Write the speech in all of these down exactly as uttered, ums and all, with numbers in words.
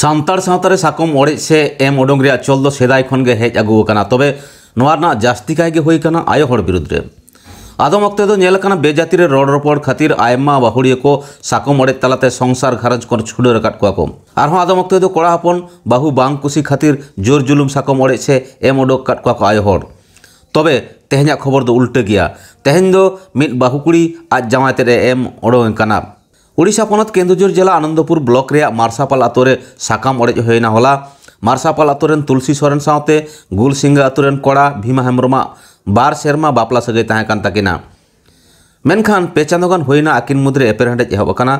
ᱥᱟᱱᱛᱟᱲ ᱥᱟᱶᱛᱟ ᱨᱮ ᱥᱟᱠᱚᱢ ᱚᱲᱮᱡ ᱥᱮ ᱮᱢ ᱚᱰᱚᱝ ᱨᱮᱭᱟᱜ ᱪᱚᱞ ᱫᱚ ᱥᱮᱫᱟᱭ ᱠᱷᱚᱱ ᱜᱮ ᱦᱮᱡ ᱟᱹᱜᱩ ᱟᱠᱟᱱᱟ᱾ ᱛᱚᱵᱮ ᱱᱚᱣᱟ ᱨᱮᱱᱟᱜ ᱡᱟᱹᱥᱛᱤ ᱠᱟᱭ ᱜᱮ ᱦᱩᱭ ᱟᱠᱟᱱᱟ ᱟᱭᱳ ᱦᱚᱲ ᱵᱤᱨᱩᱫᱽ ᱨᱮ᱾ ᱟᱫᱚᱢ ᱚᱠᱛᱮ ᱫᱚ ᱧᱮᱞ ᱟᱠᱟᱱᱟ, ᱵᱮᱡᱟᱹᱛᱤ ᱨᱮ ᱨᱚᱲ ᱨᱚᱯᱚᱲ ᱠᱷᱟᱹᱛᱤᱨ ᱟᱭᱢᱟ ᱵᱟᱹᱦᱩᱲᱤᱭᱟᱹ ᱠᱚ ᱥᱟᱠᱚᱢ ᱚᱲᱮᱡ ᱛᱟᱞᱟᱛᱮ ᱥᱚᱝᱥᱟᱨ ᱜᱷᱟᱨᱚᱸᱡᱽ ᱠᱚ ᱪᱷᱩᱰᱟᱹᱨ ᱟᱠᱟᱫ ᱠᱚᱣᱟ ᱠᱚ᱾ ᱟᱨᱦᱚᱸ ᱟᱫᱚᱢ ᱚᱠᱛᱮ ᱫᱚ ᱠᱚᱲᱟ ᱦᱚᱯᱚᱱ ᱵᱟᱹᱦᱩ ᱵᱟᱝ ᱠᱩᱥᱤ ᱠᱷᱟᱹᱛᱤᱨ ᱡᱳᱨ ᱡᱩᱞᱩᱢ ᱥᱟᱠᱚᱢ ᱚᱲᱮᱡ ᱥᱮ ᱮᱢ ᱚᱰᱚᱠ ᱟᱠᱟᱫ ᱠᱚᱣᱟ ᱠᱚ ᱟᱭᱳ ᱦᱚᱲ᱾ ᱛᱚᱵᱮ ᱛᱮᱦᱮᱧᱟᱜ ᱠᱷᱚᱵᱚᱨ ᱫᱚ ᱩᱞᱴᱟᱹ ᱜᱮᱭᱟ᱾ ᱛᱮᱦᱮᱧ ᱫᱚ ᱢᱤᱫ ᱵᱟᱹᱦᱩ ᱠᱩᱲᱤ ᱟᱡ ᱡᱟᱶᱟᱭ ᱛᱮᱫ ᱮ ᱮᱢ ᱚᱰᱚᱝ ᱮ ᱠᱟᱱᱟ᱾ ᱳᱰᱤᱥᱟ ᱯᱚᱱᱚᱛ ᱠᱮᱱᱫᱩᱡᱷᱚᱨ ᱡᱮᱞᱟ ᱟᱱᱚᱱᱫᱚᱯᱩᱨ ᱵᱞᱚᱠ ᱨᱮᱭᱟᱜ ᱢᱟᱨᱥᱟᱯᱟᱞ ᱟᱛᱳ ᱨᱮ ᱥᱟᱠᱟᱢ ᱚᱲᱮᱡ ᱦᱩᱭᱮᱱᱟ ᱦᱚᱞᱟ᱾ ᱢᱟᱨᱥᱟᱯᱟᱞ ᱟᱛᱳ ᱨᱮᱱ ᱛᱩᱞᱥᱤ ᱥᱚᱨᱮᱱ ᱥᱟᱶᱛᱮ ᱜᱩᱞᱥᱤᱝᱜᱟ ᱟᱛᱳ ᱨᱮᱱ ᱠᱚᱲᱟ ᱵᱷᱤᱢᱟ ᱦᱮᱢᱵᱨᱚᱢᱟᱜ ᱵᱟᱨ ᱥᱮᱨᱢᱟ ᱵᱟᱯᱞᱟ ᱥᱟᱹᱜᱟᱹᱭ ᱛᱟᱦᱮᱸ ᱠᱟᱱ ᱛᱟᱹᱠᱤᱱᱟ᱾ ᱢᱮᱱᱠᱷᱟᱱ ᱯᱮ ᱪᱟᱸᱫᱳ ᱜᱟᱱ ᱦᱩᱭᱱᱟ ᱟᱹᱠᱤᱱ ᱢᱩᱫᱽᱨᱮ ᱮᱯᱮᱨᱦᱮᱸᱰᱮᱡ ᱮᱦᱚᱵ ᱟᱠᱟᱱᱟ᱾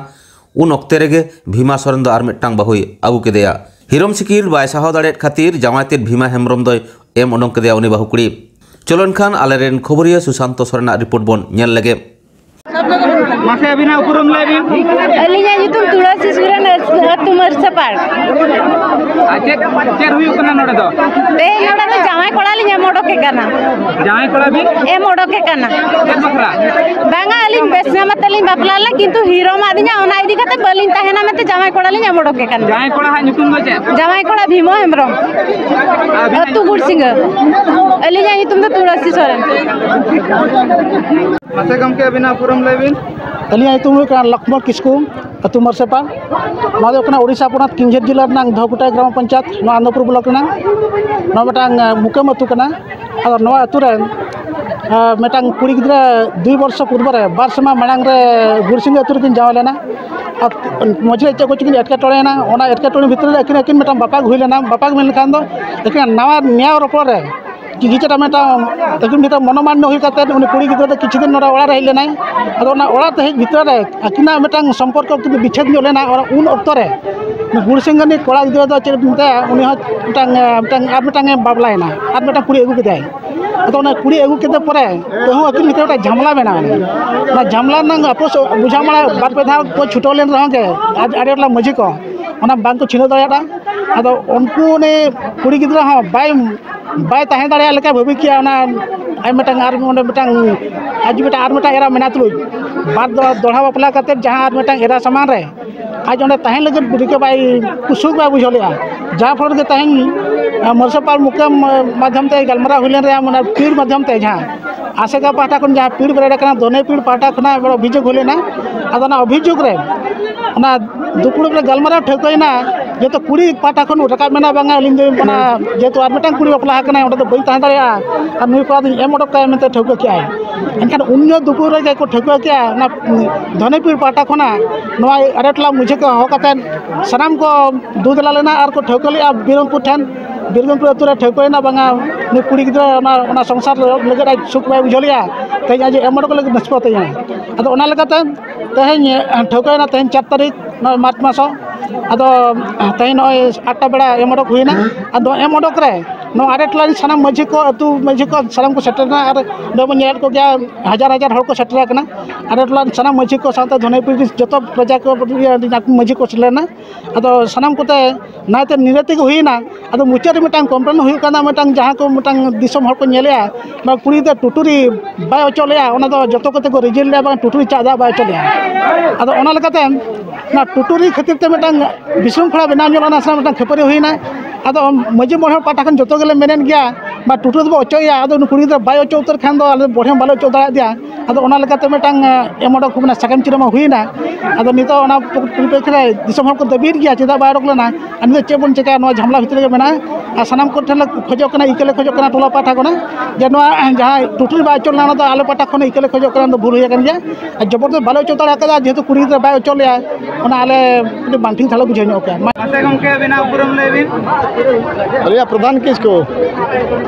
ᱩᱱ ᱚᱠᱛᱮ ᱨᱮᱜᱮ ᱵᱷᱤᱢᱟ ᱥᱚᱨᱮᱱ ᱫᱚ ᱟᱨ ᱢᱤᱫᱴᱟᱝ ᱵᱟᱹᱦᱩᱭ ᱟᱹᱜᱩ ᱠᱮᱫᱮᱭᱟ᱾ ᱦᱤᱨᱚᱢ ᱥᱤᱠᱤᱲ ᱵᱟᱭ ᱥᱟᱦᱟᱣ ᱫᱟᱲᱮᱭᱟᱫ ᱠᱷᱟᱹᱛᱤᱨ ᱡᱟᱶᱟᱭ ᱛᱮᱫ ᱵᱷᱤᱢᱟ ᱦᱮᱢᱵᱨᱚᱢ ᱫᱚᱭ ᱮᱢ ᱚᱰᱚᱝ ᱠᱮᱫᱮᱭᱟ ᱩᱱᱤ ᱵᱟᱹᱦᱩ ᱠᱩᱲᱤ᱾ ᱪᱚᱞᱚ ᱮᱱᱠᱷᱟᱱ ᱟᱞᱮᱨᱮᱱ ᱠᱷᱚᱵᱚᱨᱤᱭᱟᱹ ᱥᱩᱥᱟᱱᱛᱚ ᱥᱚᱨᱮᱱᱟᱜ ᱨᱤᱯᱳᱨᱴ ᱵᱚᱱ ᱧᱮᱞ ᱞᱮᱜᱮ᱾ ᱢᱟᱥᱮ ᱟᱹᱵᱤᱱᱟᱜ ᱩᱯᱨᱩᱢ ᱞᱟᱹᱭ ᱵᱤᱱ᱾ ᱟᱹᱞᱤᱧᱟᱜ ᱧᱩᱛᱩᱢ ᱛᱩᱞᱟᱹᱥᱤ ᱥᱚᱨᱮᱱ, ᱟᱹᱛᱩ ᱢᱟᱹᱨᱥᱟᱯᱟᱲ᱾ ᱟᱨ ᱪᱮᱫ, ᱪᱮᱫ ᱦᱩᱭᱩᱜ ᱠᱟᱱᱟ ᱱᱚᱰᱮ ᱫᱚ? ᱛᱮᱦᱮᱧ ᱱᱚᱰᱮ ᱫᱚ ᱡᱟᱶᱟᱭ ᱠᱚᱲᱟ ᱞᱤᱧ ᱮᱢ ᱚᱰᱚᱠᱮ ᱠᱟᱱᱟ᱾ ᱡᱟᱶᱟᱭ ᱠᱚᱲᱟ ᱵᱤᱱ? ᱮᱢ ᱚᱰᱚᱠᱮ ᱠᱟᱱᱟ᱾ ᱪᱮᱫ ᱵᱟᱠᱷᱨᱟ? ᱵᱟᱝᱟ, ᱟᱹᱞᱤᱧ ᱵᱮᱥ ᱧᱟᱢ ᱟᱛᱮ ᱞᱤᱧ ᱵᱟᱯᱞᱟ ᱞᱮᱱᱟ, ᱠᱤᱱᱛᱩ ᱦᱤᱨᱚᱢ ᱟᱫᱤᱧᱟ, ᱚᱱᱟ ᱤᱫᱤ ᱠᱟᱛᱮ ᱵᱟᱹᱞᱤᱧ ᱛᱟᱦᱮᱱᱟ ᱢᱮᱱᱛᱮ ᱡᱟᱶᱟᱭ ᱠᱚᱲᱟ ᱞᱤᱧ ᱮᱢ ᱚᱰᱚᱠᱮ ᱠᱟᱱᱟ᱾ ᱡᱟᱶᱟᱭ ᱠᱚᱲᱟ ᱦᱟᱜ ᱧᱩᱛᱩᱢ ᱫᱚ ᱪᱮᱫ? ᱡᱟᱶᱟᱭ ᱠᱚᱲᱟ ᱵᱷᱤᱢᱚ ᱦᱮᱢᱵᱨᱚᱢ, ᱟᱹᱵᱤᱱᱟᱜ ᱟᱹᱛᱩ ᱜᱩᱲᱥᱤᱝᱜᱟᱹ᱾ ᱟᱹᱞᱤᱧᱟᱜ ᱧᱩᱛᱩᱢ ᱫᱚ ᱛᱩᱞᱟᱹᱥᱤ ᱥᱚᱨᱮᱱ᱾ ᱢᱟᱥᱮ ᱜᱚᱢᱠᱮ, ᱟᱹᱵᱤᱱᱟᱜ ᱩᱯᱨᱩᱢ ᱞᱟᱹᱭ ᱵᱤᱱ᱾ ᱟᱹᱞᱤᱧᱟᱜ ᱧᱩᱛᱩᱢ ᱦᱩᱭᱩᱜ ᱠᱟᱱᱟ ᱞᱚᱠᱷᱢᱚᱬ ᱠᱤᱥᱠᱩ, ᱟᱹᱛᱩ ᱢᱟᱨᱥᱮᱯᱟᱲ᱾ ᱱᱚᱣᱟ ᱫᱚ ᱦᱩᱭᱩᱜ ᱠᱟᱱᱟ ᱳᱰᱤᱥᱟ ᱯᱚᱱᱚᱛ ᱠᱮᱱᱫᱩᱡᱷᱚᱨ ᱡᱮᱞᱟ ᱨᱮᱱᱟᱝ ᱫᱷᱚᱠᱩᱴᱟ ᱜᱨᱟᱢ ᱯᱚᱧᱪᱟᱭᱮᱛ, ᱱᱚᱣᱟ ᱟᱱᱚᱱᱫᱚᱯᱩᱨ ᱵᱞᱚᱠ ᱨᱮᱱᱟᱝ᱾ ᱱᱚᱣᱟ ᱢᱤᱫᱴᱟᱝ, ᱮ, ᱢᱩᱠᱟᱹᱢ ᱟᱹᱛᱩ ᱠᱟᱱᱟ᱾ ᱟᱫᱚ ᱱᱚᱣᱟ ᱟᱹᱛᱩ ᱨᱮᱱ, ᱮ, ᱢᱤᱫᱴᱟᱝ ᱠᱩᱲᱤ ᱜᱤᱫᱽᱨᱟᱹ ᱫᱩᱭ ᱵᱚᱨᱥᱚ ᱯᱩᱨᱵᱚ ᱨᱮ, ᱵᱟᱨ ᱥᱮᱨᱢᱟ ᱢᱟᱲᱟᱝ ᱨᱮ ᱜᱩᱲᱥᱤᱝ ᱟᱹᱛᱩ ᱨᱮᱠᱤᱱ ᱡᱟᱶᱟᱭ ᱞᱮᱱᱟ᱾ ᱟᱨ ᱢᱚᱡᱽ ᱨᱮ ᱪᱮᱫ ᱠᱚᱪᱚ ᱠᱤᱱ ᱮᱴᱠᱮᱴᱚᱬᱮᱭᱮᱱᱟ᱾ ᱚᱱᱟ ᱮᱴᱠᱮᱴᱚᱬᱮ ᱵᱷᱤᱛᱨᱤ ᱨᱮ ᱟᱹᱠᱤᱱ, ᱟᱹᱠᱤᱱ ᱢᱤᱫᱴᱟᱝ ᱵᱟᱯᱞᱟ ᱦᱩᱭ ᱞᱮᱱᱟ᱾ ᱵᱟᱯᱞᱟ ᱢᱮᱱ ᱞᱮᱠᱷᱟᱱ ᱫᱚ ᱟᱹᱠᱤᱱᱟᱜ ᱱᱟᱣᱟ ᱱᱮᱭᱟᱣ ᱨᱚᱯᱚᱲ ᱨᱮ ᱠᱤᱪᱷᱩᱴᱟ ᱢᱤᱫᱴᱟᱝ ᱟᱹᱠᱤᱱ ᱵᱷᱤᱛᱨᱤ ᱢᱚᱱᱚᱢᱟᱱᱱᱚ ᱦᱩᱭ ᱠᱟᱛᱮ ᱩᱱᱤ ᱠᱩᱲᱤ ᱜᱤᱫᱽᱨᱟᱹ ᱫᱚ ᱠᱤᱪᱷᱩ ᱫᱤᱱ ᱱᱚᱰᱮ ᱚᱲᱟᱜ ᱨᱮ ᱦᱮᱡ ᱞᱮᱱᱟᱭ᱾ ᱟᱫᱚ ᱚᱱᱟ ᱚᱲᱟᱜ ᱛᱮ ᱦᱮᱡ ᱵᱷᱤᱛᱨᱤ ᱨᱮ ᱟᱹᱠᱤᱱᱟᱜ ᱢᱤᱫᱴᱟᱝ ᱥᱚᱢᱯᱚᱨᱠᱚ ᱠᱤᱱᱛᱩ ᱵᱤᱪᱷᱮᱫ ᱧᱚᱜ ᱞᱮᱱᱟ᱾ ᱚᱱᱟ ᱩᱱ ᱚᱠᱛᱚ ᱨᱮ ᱜᱩᱲᱥᱤᱝᱜᱟᱹ ᱨᱤᱱᱤᱡ ᱠᱚᱲᱟ ᱜᱤᱫᱽᱨᱟᱹ ᱫᱚ ᱪᱮᱫ ᱢᱮᱛᱟᱭᱟ, ᱩᱱᱤ ᱦᱚᱸ ᱢᱤᱫᱴᱟᱝ, ᱢᱤᱫᱴᱟᱝ ᱟᱨ ᱢᱤᱫᱴᱟᱝ ᱮ ᱵᱟᱯᱞᱟᱭᱮᱱᱟ, ᱟᱨ ᱢᱤᱫᱴᱟᱝ ᱠᱩᱲᱤ ᱟᱹᱜᱩ ᱠᱮᱫᱟᱭ᱾ ᱟᱫᱚ ᱚᱱᱟ ᱠᱩᱲᱤ ᱟᱹᱜᱩ ᱠᱮᱫᱮ ᱯᱚᱨᱮ ᱛᱮᱦᱚᱸ ᱟᱹᱠᱤᱱ ᱵᱷᱤᱛᱨᱤ ᱢᱤᱫᱴᱟᱝ ᱡᱷᱟᱢᱞᱟ ᱢᱮᱱᱟᱜᱼᱟ᱾ ᱚᱱᱟ ᱡᱷᱟᱢᱞᱟ ᱨᱮᱱᱟᱜ ᱟᱯᱳᱥ ᱵᱩᱡᱷᱟᱹᱣ ᱢᱟᱱᱮ ᱵᱟᱨ ᱯᱮ ᱫᱷᱟᱣ ᱠᱚ ᱪᱷᱩᱴᱟᱹᱣ ᱞᱮᱱ ᱨᱮᱦᱚᱸ ᱜᱮ ᱟᱨ ᱟᱹᱰᱤ ᱟᱸᱴ ᱢᱟᱹᱡᱷᱤ ᱠᱚ ᱚᱱᱟ ᱵᱟᱝ ᱠᱚ ᱪᱷᱤᱰᱟᱹᱣ ᱫᱟᱲᱮᱭᱟᱫᱟ᱾ ᱟᱫᱚ ᱩᱱᱠᱩ ᱩᱱᱤ ᱠᱩᱲᱤ ᱜᱤᱫᱽᱨᱟᱹ ᱦᱚᱸ ᱵᱟᱭ, ᱵᱟᱭ ᱛᱟᱦᱮᱸ ᱫᱟᱲᱮᱭᱟᱜ ᱞᱮᱠᱟ ᱵᱷᱟᱹᱵᱤ ᱠᱮᱜᱼᱟ᱾ ᱚᱱᱟ ᱟᱡ ᱢᱤᱫᱴᱟᱝ ᱟᱨ ᱚᱸᱰᱮ ᱢᱤᱫᱴᱟᱝ ᱟᱡ ᱢᱤᱫᱴᱟᱝ ᱟᱨ ᱢᱤᱫᱴᱟᱝ ᱮᱨᱟ ᱢᱮᱱᱟᱜ ᱛᱩᱞᱩᱡ ᱵᱟᱨ ᱫᱚ ᱫᱚᱦᱲᱟ ᱵᱟᱯᱞᱟ ᱠᱟᱛᱮᱫ ᱡᱟᱦᱟᱸ ᱟᱨ ᱢᱤᱫᱴᱟᱝ ᱮᱨᱟ ᱥᱟᱢᱟᱝ ᱨᱮ ᱟᱡ ᱚᱸᱰᱮ ᱛᱟᱦᱮᱱ ᱞᱟᱹᱜᱤᱫ ᱨᱤᱠᱟᱹ ᱵᱟᱭ, ᱥᱩᱠ ᱵᱟᱭ ᱵᱩᱡᱷᱟᱹᱣ ᱞᱮᱫᱼᱟ᱾ ᱡᱟᱦᱟᱸ ᱯᱷᱚᱞᱚ ᱨᱮᱜᱮ ᱛᱮᱦᱮᱧ ᱢᱟᱹᱨᱥᱟᱯᱟᱲ ᱢᱩᱠᱟᱹᱢ ᱢᱟᱫᱽᱫᱷᱚᱢ ᱛᱮ ᱜᱟᱞᱢᱟᱨᱟᱣ ᱦᱩᱭ ᱞᱮᱱ ᱨᱮᱭᱟᱜ, ᱚᱱᱟ ᱯᱤᱲ ᱢᱟᱫᱽᱫᱷᱚᱢ ᱛᱮ ᱡᱟᱦᱟᱸ ᱟᱥᱮᱠᱟ ᱯᱟᱦᱴᱟ ᱠᱷᱚᱱ ᱡᱟᱦᱟᱸ ᱯᱤᱲ ᱵᱮᱨᱮᱫ ᱟᱠᱟᱱᱟ, ᱫᱚᱱᱮ ᱯᱤᱲ ᱯᱟᱦᱴᱟ ᱠᱷᱚᱱᱟᱜ ᱚᱵᱷᱤᱡᱳᱜᱽ ᱦᱩᱭ ᱞᱮᱱᱟ᱾ ᱟᱫᱚ ᱚᱱᱟ ᱚᱵᱷᱤᱡᱳᱜᱽ ᱨᱮ ᱚᱱᱟ ᱫᱩᱯᱲᱩᱵ ᱨᱮ ᱜᱟᱞᱢᱟᱨᱟᱣ ᱴᱷᱟᱹᱣᱠᱟᱹᱭᱮᱱᱟ, ᱡᱚᱛᱚ ᱠᱩᱲᱤ ᱯᱟᱦᱴᱟ ᱠᱷᱚᱱ ᱨᱟᱠᱟᱵ ᱢᱮᱱᱟ, ᱵᱟᱝᱟ ᱟᱹᱞᱤᱧ ᱫᱚ ᱚᱱᱟ ᱡᱮᱦᱮᱛᱩ ᱟᱨ ᱢᱤᱫᱴᱟᱝ ᱠᱩᱲᱤ ᱵᱟᱯᱞᱟ ᱟᱠᱟᱱᱟᱭ, ᱚᱸᱰᱮ ᱫᱚ ᱵᱟᱹᱧ ᱛᱟᱦᱮᱸ ᱫᱟᱲᱮᱭᱟᱜᱼᱟ, ᱟᱨ ᱱᱩᱭ ᱠᱚᱲᱟ ᱫᱚᱧ ᱮᱢ ᱚᱰᱚᱠ ᱠᱟᱭᱟ ᱢᱮᱱᱛᱮ ᱴᱷᱟᱹᱣᱠᱟᱹ ᱠᱮᱜᱼᱟᱭ᱾ ᱮᱱᱠᱷᱟᱱ ᱩᱱ ᱡᱚᱦᱚᱜ ᱫᱩᱯᱩᱨ ᱨᱮᱜᱮ ᱠᱚ ᱴᱷᱟᱹᱣᱠᱟᱹ ᱠᱮᱜᱼᱟ, ᱚᱱᱟ ᱫᱷᱚᱱᱤᱯᱤᱲ ᱯᱟᱦᱴᱟ ᱠᱷᱚᱱᱟᱜ ᱱᱚᱣᱟ ᱟᱨᱮ ᱴᱚᱞᱟ ᱢᱟᱹᱡᱷᱤ ᱠᱚ ᱦᱚᱦᱚ ᱠᱟᱛᱮᱫ ᱥᱟᱱᱟᱢ ᱠᱚ ᱫᱩ ᱫᱮᱞᱟ ᱞᱮᱱᱟ ᱟᱨ ᱠᱚ ᱴᱷᱟᱹᱣᱠᱟᱹ ᱞᱮᱜᱼᱟ ᱵᱤᱨᱚᱢᱯᱩᱨ ᱴᱷᱮᱱ᱾ ᱵᱤᱨᱜᱚᱢᱯᱩᱨ ᱟᱹᱛᱩ ᱨᱮ ᱴᱷᱟᱹᱣᱠᱟᱹᱭᱮᱱᱟ, ᱵᱟᱝᱟ ᱱᱩᱭ ᱠᱩᱲᱤ ᱜᱤᱫᱽᱨᱟᱹ ᱚᱱᱟ, ᱚᱱᱟ ᱥᱚᱝᱥᱟᱨ ᱞᱟᱹᱜᱤᱫ ᱟᱡ ᱥᱩᱠ ᱵᱟᱭ ᱵᱩᱡᱷᱟᱹᱣ ᱞᱮᱜᱼᱟ, ᱛᱮᱦᱮᱧ ᱟᱡ ᱮᱢ ᱚᱰᱚᱠ ᱞᱟᱹᱜᱤᱫ ᱱᱤᱥᱯᱚᱛᱤᱭᱮᱱᱟ᱾ ᱟᱫᱚ ᱚᱱᱟ ᱞᱮᱠᱟᱛᱮ ᱛᱮᱦᱮᱧ ᱴᱷᱟᱹᱣᱠᱟᱹᱭᱮᱱᱟ, ᱛᱮᱦᱮᱧ ᱪᱟᱨ ᱛᱟᱹᱨᱤᱠᱷ ᱱᱚᱜᱼᱚᱭ ᱢᱟᱨᱪ ᱢᱟᱥ ᱦᱚᱸ᱾ ᱟᱫᱚ ᱛᱮᱦᱮᱧ ᱱᱚᱜᱼᱚᱭ ᱟᱴ ᱴᱟ ᱵᱮᱲᱟ ᱮᱢ ᱚᱰᱚᱠ ᱦᱩᱭᱱᱟ᱾ ᱟᱫᱚ ᱮᱢ ᱚᱰᱚᱠ ᱨᱮ ᱱᱚᱣᱟ ᱟᱨᱮ ᱴᱚᱞᱟ ᱨᱮᱱ ᱥᱟᱱᱟᱢ ᱢᱟᱹᱡᱷᱤ ᱠᱚ, ᱟᱹᱛᱩ ᱢᱟᱹᱡᱷᱤ ᱠᱚ ᱥᱟᱱᱟᱢ ᱠᱚ ᱥᱮᱴᱮᱨ ᱮᱱᱟ᱾ ᱟᱨ ᱱᱚᱰᱮ ᱵᱚᱱ ᱧᱮᱞᱮᱫ ᱠᱚᱜᱮᱭᱟ, ᱦᱟᱡᱟᱨ ᱦᱟᱡᱟᱨ ᱦᱚᱲ ᱠᱚ ᱥᱮᱴᱮᱨ ᱟᱠᱟᱱᱟ᱾ ᱟᱨᱮ ᱴᱚᱞᱟ ᱨᱮᱱ ᱥᱟᱱᱟᱢ ᱢᱟᱹᱡᱷᱤ ᱠᱚ ᱥᱟᱶᱛᱮ ᱫᱷᱚᱱᱮᱯᱤᱲ ᱡᱚᱛᱚ ᱯᱨᱚᱡᱟ ᱠᱚ, ᱢᱟᱹᱡᱷᱤ ᱠᱚ ᱥᱮᱴᱮᱨ ᱮᱱᱟ᱾ ᱟᱫᱚ ᱥᱟᱱᱟᱢ ᱠᱚᱛᱮ ᱱᱟᱭᱛᱮ ᱱᱤᱨᱟᱹᱛᱮ ᱜᱮ ᱦᱩᱭᱱᱟ᱾ ᱟᱫᱚ ᱢᱩᱪᱟᱹᱫ ᱨᱮ ᱢᱤᱫᱴᱟᱝ ᱠᱚᱢᱯᱞᱮᱱ ᱦᱩᱭᱩᱜ ᱠᱟᱱᱟ, ᱢᱤᱫᱴᱟᱝ ᱡᱟᱦᱟᱸ ᱠᱚ ᱢᱤᱫᱴᱟᱝ ᱫᱤᱥᱚᱢ ᱦᱚᱲ ᱠᱚ ᱧᱮᱞᱮᱜᱼᱟ, ᱱᱚᱣᱟ ᱠᱩᱲᱤ ᱜᱤᱫᱽᱨᱟᱹ ᱴᱩᱴᱩᱨᱤ ᱵᱟᱭ ᱚᱪᱚᱜ ᱞᱮᱜᱼᱟ, ᱚᱱᱟ ᱫᱚ ᱡᱚᱛᱚ ᱠᱚᱛᱮ ᱠᱚ ᱨᱤᱡᱮᱠᱴ ᱞᱮᱜᱼᱟ, ᱵᱟᱝ ᱴᱩᱴᱩᱨᱤ ᱪᱮᱫᱟᱜ ᱵᱟᱭ ᱚᱪᱚᱜ ᱞᱮᱜᱼᱟ᱾ ᱟᱫᱚ ᱚᱱᱟ ᱞᱮᱠᱟᱛᱮ ᱚᱱᱟ ᱴᱩᱴᱩᱨᱤ ᱠᱷᱟᱹᱛᱤᱨ ᱛᱮ ᱢᱤᱫᱴᱟᱝ ᱵᱤᱥᱨᱩᱝᱠᱷᱚᱞᱟ ᱵᱮᱱᱟᱣ ᱧᱚᱜ ᱞᱮᱱᱟ, ᱥᱮ ᱢᱤᱫᱴᱟᱝ ᱠᱷᱟᱹᱯᱟᱹᱨᱤ ᱦᱩᱭᱱᱟ᱾ ᱟᱫᱚ ᱢᱟᱹᱡᱷᱤ ᱢᱚᱬᱮ ᱦᱚᱲ ᱯᱟᱦᱴᱟ ᱠᱷᱚᱱ ᱡᱚᱛᱚ ᱜᱮᱞᱮ ᱢᱮᱱᱮᱫ ᱜᱮᱭᱟ, ᱵᱟ ᱴᱩᱴᱩᱨᱤ ᱫᱚᱵᱚ ᱚᱪᱚᱜ ᱮᱭᱟ᱾ ᱟᱫᱚ ᱩᱱᱤ ᱠᱩᱲᱤ ᱜᱤᱫᱽᱨᱟᱹ ᱵᱟᱭ ᱚᱪᱚ ᱩᱛᱟᱹᱨ ᱠᱷᱟᱱ ᱫᱚ ᱟᱞᱮ ᱵᱚᱲᱦᱮ ᱵᱟᱞᱮ ᱚᱪᱚ ᱫᱟᱲᱮᱭᱟᱫᱮᱭᱟ᱾ ᱟᱫᱚ ᱚᱱᱟ ᱞᱮᱠᱟᱛᱮ ᱢᱤᱫᱴᱟᱝ ᱮᱢ ᱚᱰᱚᱠ ᱦᱩᱭᱱᱟ, ᱥᱟᱠᱟᱢ ᱪᱤᱨᱟᱹ ᱢᱟ ᱦᱩᱭᱱᱟ᱾ ᱟᱫᱚ ᱱᱤᱛᱚᱜ ᱚᱱᱟ ᱯᱚᱨᱤᱯᱮᱠᱠᱷᱤ ᱨᱮ ᱫᱤᱥᱚᱢ ᱦᱚᱲ ᱠᱚ ᱫᱟᱹᱵᱤᱭᱮᱫ ᱜᱮᱭᱟ, ᱪᱮᱫᱟᱜ ᱵᱟᱭ ᱚᱰᱚᱠ ᱞᱮᱱᱟ? ᱟᱨ ᱱᱤᱛᱚᱜ ᱪᱮᱫ ᱵᱚᱱ ᱪᱮᱠᱟᱭᱟ? ᱱᱚᱣᱟ ᱡᱷᱟᱢᱮᱞᱟ ᱵᱷᱤᱛᱨᱤ ᱨᱮᱜᱮ ᱢᱮᱱᱟᱜᱼᱟ᱾ ᱟᱨ ᱥᱟᱱᱟᱢ ᱠᱚ ᱴᱷᱮᱱ ᱞᱮ ᱠᱷᱚᱡᱚᱜ ᱠᱟᱱᱟ, ᱤᱠᱟᱹ ᱞᱮ ᱠᱷᱚᱡᱚᱜ ᱠᱟᱱᱟ ᱴᱚᱞᱟ ᱯᱟᱦᱴᱟ ᱠᱷᱚᱱᱟᱜ, ᱡᱮ ᱱᱚᱣᱟ ᱡᱟᱦᱟᱸᱭ ᱴᱩᱴᱩᱨᱤ ᱵᱟᱭ ᱚᱪᱚ ᱞᱮᱱᱟ, ᱚᱱᱟ ᱫᱚ ᱟᱞᱮ ᱯᱟᱦᱴᱟ ᱠᱷᱚᱱ ᱤᱠᱟᱹ ᱞᱮ ᱠᱷᱚᱡᱚᱜ ᱠᱟᱱᱟ, ᱚᱱᱟ ᱫᱚ ᱵᱷᱩᱞ ᱦᱩᱭ ᱟᱠᱟᱱ ᱜᱮᱭᱟ᱾ ᱟᱨ ᱡᱚᱵᱚᱨᱫᱚᱥ ᱵᱟᱞᱮ ᱚᱪᱚ ᱫᱟᱲᱮ ᱟᱠᱟᱫᱟ, ᱡᱮᱦᱮᱛᱩ ᱠᱩᱲᱤ ᱜᱤᱫᱽᱨᱟᱹ ᱵᱟᱭ ᱚᱪᱚ ᱞᱮᱭᱟ, ᱚᱱᱟ ᱟᱞᱮ ᱠᱟᱹᱴᱤᱡ ᱵᱟᱝ ᱴᱷᱤᱠ ᱫᱷᱟᱨᱟ ᱵᱩᱡᱷᱟᱹᱣ ᱧᱚᱜ ᱠᱟᱱᱟ᱾ ᱢᱟᱥᱮ ᱜᱚᱢᱠᱮ, ᱟᱹᱵᱤᱱᱟᱜ ᱩᱯᱨᱩᱢ ᱞᱟᱹᱭ ᱵᱤᱱ᱾ ᱟᱹᱞᱤᱧᱟᱜ ᱯᱨᱚᱫᱷᱟᱱ ᱠᱤᱥᱠᱩ᱾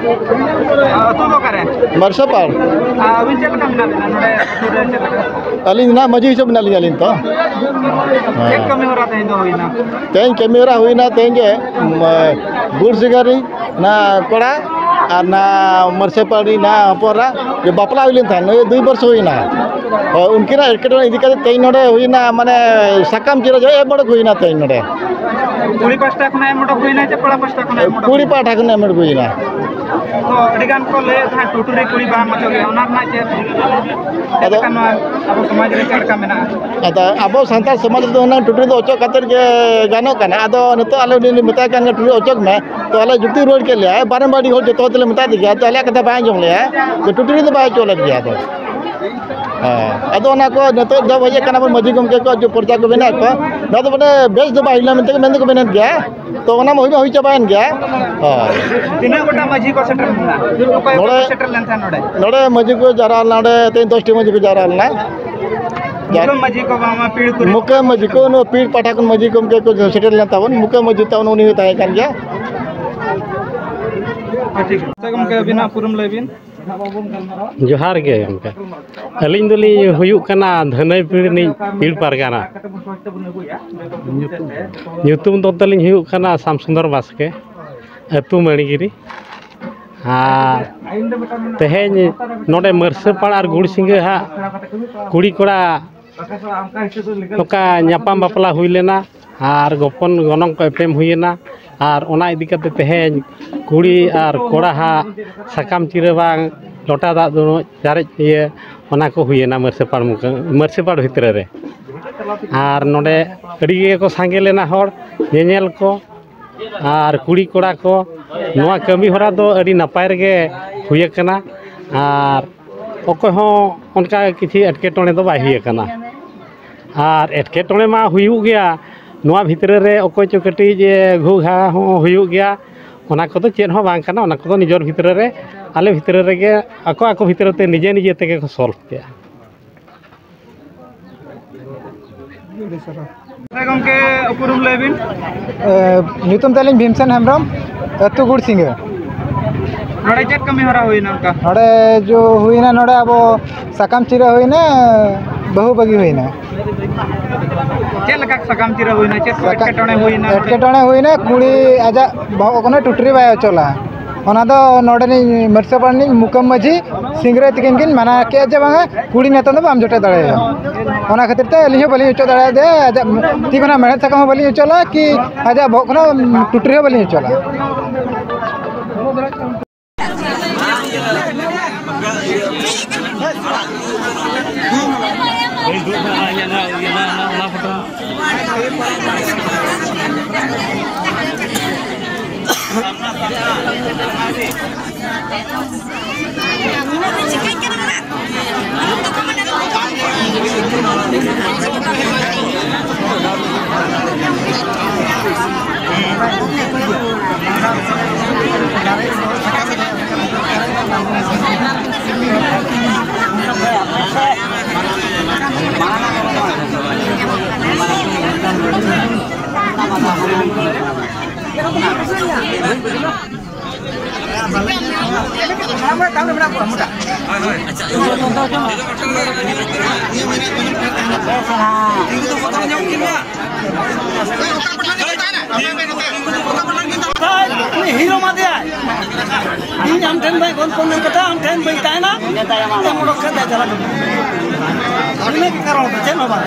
ᱟᱹᱛᱩ ᱫᱚ ᱚᱠᱟᱨᱮ? ᱢᱟᱨᱥᱟᱯᱟᱲ᱾ ᱟᱨ ᱟᱹᱵᱤᱱ ᱪᱮᱫ ᱞᱮᱠᱟ ᱢᱮᱱᱟᱜ ᱵᱤᱱᱟ ᱱᱚᱰᱮ ᱟᱹᱛᱩ ᱨᱮ, ᱪᱮᱫ ᱞᱮᱠᱟ? ᱟᱹᱞᱤᱧ ᱫᱚ ᱱᱟᱦᱟᱜ ᱢᱟᱹᱡᱷᱤ ᱦᱤᱥᱟᱹᱵ ᱢᱮᱱᱟᱜ ᱞᱤᱧᱟ ᱟᱹᱞᱤᱧ ᱛᱚ᱾ ᱪᱮᱫ ᱠᱟᱹᱢᱤ ᱦᱚᱨᱟ ᱛᱮᱦᱮᱧ ᱫᱚ ᱦᱩᱭᱱᱟ? ᱛᱮᱦᱮᱧ ᱠᱟᱹᱢᱤ ᱦᱚᱨᱟ ᱦᱩᱭᱱᱟ, ᱛᱮᱦᱮᱧ ᱜᱮ, ᱩᱢ, ᱜᱩᱲ ᱥᱤᱜᱟᱹᱨᱤ ᱱᱟ ᱠᱚᱲᱟ ᱟᱨ ᱱᱟ ᱢᱟᱹᱨᱥᱟᱹ ᱯᱟᱹᱲᱤ ᱱᱟ ᱦᱚᱯᱚᱱ ᱮᱨᱟ ᱡᱮ ᱵᱟᱯᱞᱟ ᱦᱩᱭ ᱞᱮᱱ ᱛᱟᱦᱮᱸᱫ, ᱱᱩᱭ ᱫᱩᱭ ᱵᱚᱨᱥᱚ ᱦᱩᱭᱱᱟ᱾ ᱦᱳᱭ, ᱩᱱᱠᱤᱱᱟᱜ ᱮᱴᱠᱮᱴᱚᱬᱮ ᱤᱫᱤ ᱠᱟᱛᱮ ᱛᱮᱦᱮᱧ ᱱᱚᱰᱮ ᱦᱩᱭᱱᱟ, ᱢᱟᱱᱮ ᱥᱟᱠᱟᱢ ᱪᱤᱨᱟᱹ ᱡᱚ ᱮᱢ ᱚᱰᱚᱠ ᱦᱩᱭᱱᱟ ᱛᱮᱦᱮᱧ ᱱᱚᱰᱮ᱾ ᱠᱩᱲᱤ ᱯᱟᱦᱴᱟ ᱠᱷᱚᱱᱟᱜ ᱮᱢ ᱚᱰᱚᱠ ᱦᱩᱭᱱᱟ ᱪᱮ ᱠᱚᱲᱟ ᱯᱟᱦᱴᱟ ᱠᱷᱚᱱᱟᱜ ᱮᱢ ᱚᱰᱚᱠ ᱠᱩᱲᱤ ᱦᱩᱭᱱᱟ? ᱯᱟᱦᱴᱟ ᱠᱷᱚᱱ ᱮᱢ ᱚᱰᱚᱠ ᱦᱩᱭᱱᱟ᱾ ᱛᱚ ᱟᱹᱰᱤ ᱜᱟᱱ ᱠᱚ ᱞᱟᱹᱭᱮᱫ ᱛᱟᱦᱮᱸᱫ ᱴᱩᱴᱩᱨᱤ ᱠᱩᱲᱤ ᱵᱟᱝ ᱚᱪᱚᱜ ᱜᱮ, ᱚᱱᱟ ᱨᱮᱱᱟᱜ ᱪᱮᱫ, ᱪᱮᱫ ᱟᱫᱚ ᱞᱮᱠᱟ ᱱᱚᱣᱟ ᱟᱵᱚ ᱥᱚᱢᱟᱡᱽ ᱨᱮ ᱪᱮᱫ ᱞᱮᱠᱟ ᱢᱮᱱᱟᱜᱼᱟ? ᱟᱫᱚ ᱟᱵᱚ ᱥᱟᱱᱛᱟᱲ ᱥᱚᱢᱟᱡᱽ ᱨᱮᱫᱚ ᱦᱩᱱᱟᱹᱝ ᱴᱩᱴᱩᱨᱤ ᱫᱚ ᱚᱪᱚᱜ ᱠᱟᱛᱮᱫ ᱜᱮ ᱜᱟᱱᱚᱜ ᱠᱟᱱᱟ᱾ ᱟᱫᱚ ᱱᱤᱛᱚᱜ ᱟᱞᱮ ᱩᱱᱤ ᱞᱮ ᱢᱮᱛᱟᱭ ᱠᱟᱱ ᱜᱮ ᱴᱩᱴᱩᱨᱤ ᱚᱪᱚᱜ ᱢᱮ, ᱛᱚ ᱟᱞᱮ ᱡᱩᱠᱛᱤ ᱨᱩᱣᱟᱹᱲ ᱠᱮᱫ ᱞᱮᱭᱟ, ᱵᱟᱨᱮᱱ ᱵᱟᱨ ᱦᱚᱲ ᱡᱚᱛᱚ ᱦᱚᱲ ᱛᱮᱞᱮ ᱢᱮᱛᱟ ᱫᱮ ᱜᱮᱭᱟ, ᱛᱚ ᱟᱞᱮᱭᱟᱜ ᱠᱟᱛᱷᱟ ᱵᱟᱭ ᱟᱸᱡᱚᱢ ᱞᱮᱭᱟ, ᱛᱚ ᱴᱩᱴᱩᱨᱤ ᱫᱚ ᱵᱟᱭ ᱚᱪᱚ ᱞᱮᱫ ᱜᱮᱭᱟ᱾ ᱟᱫᱚ ᱦᱮᱸ, ᱟᱫᱚ ᱚᱱᱟ ᱠᱚ ᱱᱤᱛᱚᱜ ᱫᱚ ᱦᱮᱡ ᱟᱠᱟᱱᱟ ᱵᱚᱱ ᱢᱟᱹᱡᱷᱤ ᱜᱚᱢᱠᱮ ᱠᱚ ᱡᱮ ᱯᱚᱨᱪᱟ ᱠᱚ ᱵᱮᱱᱟᱣᱮᱫ ᱠᱚᱣᱟ, ᱱᱚᱣᱟ ᱫᱚ ᱢᱟᱱᱮ ᱵᱮᱥ ᱫᱚ ᱵᱟᱭ ᱦᱩᱭ ᱞᱮᱱᱟ ᱢᱮᱱᱛᱮ ᱢᱮᱱ ᱫᱚᱠᱚ ᱢᱮᱱᱮᱫ ᱜᱮᱭᱟ, ᱛᱚ ᱚᱱᱟ ᱢᱟ ᱦᱩᱭ ᱢᱟ ᱦᱩᱭ ᱪᱟᱵᱟᱭᱮᱱ ᱜᱮᱭᱟ᱾ ᱦᱳᱭ᱾ ᱛᱤᱱᱟᱹᱜ ᱜᱚᱴᱟᱝ ᱢᱟᱹᱡᱷᱤ ᱠᱚ ᱥᱮᱴᱮᱨ ᱞᱮᱱᱟ? ᱚᱠᱚᱭ ᱚᱠᱚᱭ ᱠᱚ ᱱᱚᱰᱮ, ᱥᱮᱴᱮᱨ ᱞᱮᱱ ᱛᱟᱦᱮᱸᱫ ᱱᱚᱰᱮ? ᱱᱚᱰᱮ ᱢᱟᱹᱡᱷᱤ ᱠᱚ ᱡᱟᱣᱨᱟ ᱞᱮᱱᱟ, ᱱᱚᱰᱮ ᱛᱮᱦᱮᱧ ᱫᱚᱥᱴᱤ ᱢᱟᱹᱡᱷᱤ ᱠᱚ ᱡᱟᱣᱨᱟ ᱞᱮᱱᱟ᱾ ᱢᱩᱠᱟᱹᱢ ᱢᱟᱹᱡᱷᱤ ᱠᱚ ᱵᱟᱝᱢᱟ ᱯᱤᱲ ᱠᱚᱨᱮ? ᱢᱩᱠᱟᱹᱢ ᱢᱟᱹᱡᱷᱤ ᱠᱚ, ᱱᱚᱣᱟ ᱯᱤᱲ ᱯᱟᱦᱴᱟ ᱠᱷᱚᱱ ᱢᱟᱹᱡᱷᱤ ᱜᱚᱢᱠᱮ ᱠᱚ ᱥᱮᱴᱮᱨ ᱞᱮᱱ ᱛᱟᱵᱚᱱ, ᱢᱩᱠᱟᱹᱢ ᱢᱟᱹᱡᱷᱤ ᱛᱟᱵᱚᱱ ᱩᱱᱤ ᱦᱚᱸᱭ ᱛᱟᱦᱮᱸ ᱠᱟᱱ ᱜᱮᱭᱟ᱾ ᱦᱮᱸ, ᱴᱷᱤᱠ᱾ ᱥᱮ ᱜᱚᱢᱠᱮ, ᱟᱹᱵᱤᱱᱟᱜ ᱩᱯᱨᱩᱢ ᱞᱟᱹᱭ ᱵᱤᱱ᱾ ᱡᱚᱦᱟᱨ ᱜᱮ ᱜᱚᱢᱠᱮ, ᱟᱹᱞᱤᱧ ᱫᱚᱞᱤᱧ ᱦᱩᱭᱩᱜ ᱠᱟᱱᱟ ᱫᱷᱟᱹᱱᱟᱹᱭ ᱯᱤᱲ ᱨᱤᱱᱤᱡ ᱯᱤᱲ ᱯᱟᱨᱜᱟᱱᱟ᱾ ᱧᱩᱛᱩᱢ ᱫᱚ ᱛᱟᱹᱞᱤᱧ ᱦᱩᱭᱩᱜ ᱠᱟᱱᱟ ᱥᱟᱢ ᱥᱩᱱᱫᱚᱨ ᱵᱟᱥᱠᱮ, ᱟᱹᱛᱩ ᱢᱟᱹᱬᱤᱜᱤᱨᱤ᱾ ᱟᱨ ᱛᱮᱦᱮᱧ ᱱᱚᱰᱮ ᱢᱟᱹᱨᱥᱟᱹᱯᱟᱲ ᱟᱨ ᱜᱩᱲᱥᱤᱸᱜᱟᱹ ᱦᱟᱸᱜ ᱠᱩᱲᱤ ᱠᱚᱲᱟ ᱱᱚᱝᱠᱟ ᱧᱟᱯᱟᱢ ᱵᱟᱯᱞᱟ ᱦᱩᱭ ᱞᱮᱱᱟ ᱟᱨ ᱜᱚᱯᱚᱱ ᱜᱚᱱᱚᱝ ᱠᱚ ᱮᱯᱮᱢ ᱦᱩᱭᱮᱱᱟ᱾ ᱟᱨ ᱚᱱᱟ ᱤᱫᱤ ᱠᱟᱛᱮ ᱛᱮᱦᱮᱧ ᱠᱩᱲᱤ ᱟᱨ ᱠᱚᱲᱟ ᱦᱟᱸᱜ ᱥᱟᱠᱟᱢ ᱪᱤᱨᱟᱹ ᱵᱟᱝ ᱞᱚᱴᱟ ᱫᱟᱜ ᱫᱩᱱᱩᱡ ᱪᱟᱨᱮᱡ ᱤᱭᱟᱹ, ᱚᱱᱟ ᱠᱚ ᱦᱩᱭᱮᱱᱟ ᱢᱟᱹᱨᱥᱟᱹᱯᱟᱲ ᱢᱩᱠᱟᱹ-, ᱢᱟᱹᱨᱥᱟᱹᱯᱟᱲ ᱵᱷᱤᱛᱨᱤ ᱨᱮ᱾ ᱟᱨ ᱱᱚᱰᱮ ᱟᱹᱰᱤ ᱜᱮ ᱠᱚ ᱥᱟᱸᱜᱮ ᱞᱮᱱᱟ ᱦᱚᱲ ᱧᱮᱧᱮᱞ ᱠᱚ᱾ ᱟᱨ ᱠᱩᱲᱤ ᱠᱚᱲᱟ ᱠᱚ, ᱱᱚᱣᱟ ᱠᱟᱹᱢᱤ ᱦᱚᱨᱟ ᱫᱚ ᱟᱹᱰᱤ ᱱᱟᱯᱟᱭ ᱨᱮᱜᱮ ᱦᱩᱭ ᱟᱠᱟᱱᱟ᱾ ᱟᱨ ᱚᱠᱚᱭ ᱦᱚᱸ ᱚᱱᱠᱟ ᱠᱤᱪᱷᱩ ᱮᱴᱠᱮᱴᱚᱬᱮ ᱫᱚ ᱵᱟᱭ ᱦᱩᱭ ᱟᱠᱟᱱᱟ᱾ ᱟᱨ ᱮᱴᱠᱮᱴᱚᱬᱮ ᱢᱟ ᱦᱩᱭᱩᱜ ᱜᱮᱭᱟ, ᱱᱚᱣᱟ ᱵᱷᱤᱛᱨᱤ ᱨᱮ ᱚᱠᱚᱭ ᱪᱚ ᱠᱟᱹᱴᱤᱡ ᱮ ᱜᱷᱩ ᱜᱷᱟ ᱦᱚᱸ ᱦᱩᱭᱩᱜ ᱜᱮᱭᱟ᱾ ᱚᱱᱟ ᱠᱚᱫᱚ ᱪᱮᱫ ᱦᱚᱸ ᱵᱟᱝ ᱠᱟᱱᱟ, ᱚᱱᱟ ᱠᱚᱫᱚ ᱱᱤᱡᱮᱨ ᱵᱷᱤᱛᱨᱤ ᱨᱮ, ᱟᱞᱮ ᱵᱷᱤᱛᱨᱤ ᱨᱮᱜᱮ ᱟᱠᱚ ᱟᱠᱚ ᱵᱷᱤᱛᱨᱤ ᱛᱮ ᱱᱤᱡᱮ ᱱᱤᱡᱮ ᱛᱮᱜᱮ ᱠᱚ ᱥᱚᱞᱵᱷ ᱠᱮᱜᱼᱟ᱾ ᱦᱮᱸ ᱜᱚᱢᱠᱮ, ᱩᱯᱨᱩᱢ ᱞᱟᱹᱭ ᱵᱤᱱ᱾ ᱮ, ᱧᱩᱛᱩᱢ ᱛᱟᱹᱞᱤᱧ ᱵᱷᱤᱢᱥᱮᱱ ᱦᱮᱢᱵᱨᱚᱢ, ᱟᱹᱛᱩ ᱜᱩᱲᱥᱤᱝᱜᱟᱹ᱾ ᱱᱚᱰᱮ ᱪᱮᱫ ᱠᱟᱹᱢᱤ ᱦᱚᱨᱟ ᱦᱩᱭᱱᱟ ᱚᱱᱠᱟ? ᱱᱚᱰᱮ ᱡᱚ ᱦᱩᱭᱱᱟ, ᱱᱚᱰᱮ ᱟᱵᱚ ᱥᱟᱠᱟᱢ ᱪᱤᱨᱟᱹ ᱦᱩᱭᱱᱟ, ᱵᱟᱹᱦᱩ ᱵᱟᱹᱜᱤ ᱦᱩᱭᱱᱟ᱾ ᱪᱮᱫ ᱞᱮᱠᱟ ᱥᱟᱠᱟᱢ ᱪᱤᱨᱟᱹ ᱦᱩᱭᱱᱟ? ᱪᱮᱫ ᱠᱚ ᱥᱟᱠᱟ-, ᱮᱴᱠᱮᱴᱚᱬᱮ ᱦᱩᱭᱱᱟ ᱱᱚᱰᱮ? ᱮᱴᱠᱮᱴᱚᱬᱮ ᱦᱩᱭᱱᱟ, ᱠᱩᱲᱤ ᱟᱡᱟᱜ ᱵᱚᱦᱚᱜ ᱠᱷᱚᱱᱮ ᱴᱩᱴᱨᱤ ᱵᱟᱭ ᱚᱪᱚᱞᱟ᱾ ᱚᱱᱟ ᱫᱚ ᱱᱚᱰᱮᱱᱤᱡ ᱢᱟᱹᱨᱥᱟᱯᱟᱲ ᱨᱤᱱᱤᱡ ᱢᱩᱠᱟᱹᱢ ᱢᱟᱹᱡᱷᱤ ᱥᱤᱝᱨᱟᱹᱭ ᱛᱤᱠᱤᱱ ᱠᱤᱱ ᱢᱟᱱᱟ ᱠᱮᱫᱼᱟ ᱡᱮ ᱵᱟᱝᱟ, ᱠᱩᱲᱤ ᱱᱮᱛᱟᱨ ᱫᱚ ᱵᱟᱢ ᱡᱚᱴᱮᱫ ᱫᱟᱲᱮᱭᱟᱭᱟ᱾ ᱚᱱᱟ ᱠᱷᱟᱹᱛᱤᱨ ᱛᱮ ᱟᱹᱞᱤᱧ ᱦᱚᱸ ᱵᱟᱹᱞᱤᱧ ᱚᱪᱚᱜ ᱫᱟᱲᱮᱭᱟᱫᱮᱭᱟ, ᱟᱡᱟᱜ ᱛᱤ ᱠᱷᱚᱱᱟᱜ ᱢᱮᱲᱦᱮᱫ ᱥᱟᱠᱟᱢ ᱦᱚᱸ ᱵᱟᱹᱞᱤᱧ ᱚᱪᱚᱜ ᱞᱟᱜᱼᱟ, ᱠᱤ ᱟᱡᱟᱜ ᱵᱚᱦᱚᱜ ᱠᱷᱚᱱᱟᱜ ᱴᱩᱴᱨᱤ ᱦᱚᱸ ᱵᱟᱹᱞᱤᱧ ᱚᱪᱚᱜ ᱞᱟᱜᱼᱟ᱾ ᱩᱱᱤ ᱦᱤᱨᱳ ᱢᱟᱫᱮᱭᱟᱭ᱾ ᱤᱧ ᱟᱢ ᱴᱷᱮᱱ ᱵᱟᱹᱧ ᱜᱚᱞᱯᱚ ᱞᱮᱱ ᱠᱟᱛᱷᱟ, ᱟᱢ ᱴᱷᱮᱱ ᱵᱟᱹᱧ ᱛᱟᱦᱮᱱᱟ᱾ ᱮᱢ ᱚᱰᱚᱠ ᱠᱟᱛᱮ ᱪᱟᱞᱟᱜ ᱠᱟᱱᱟ᱾ ᱤᱱᱟᱹ ᱜᱮ ᱠᱟᱨᱚᱱ ᱫᱚ, ᱪᱮᱫ ᱦᱚᱸ ᱵᱟᱝ᱾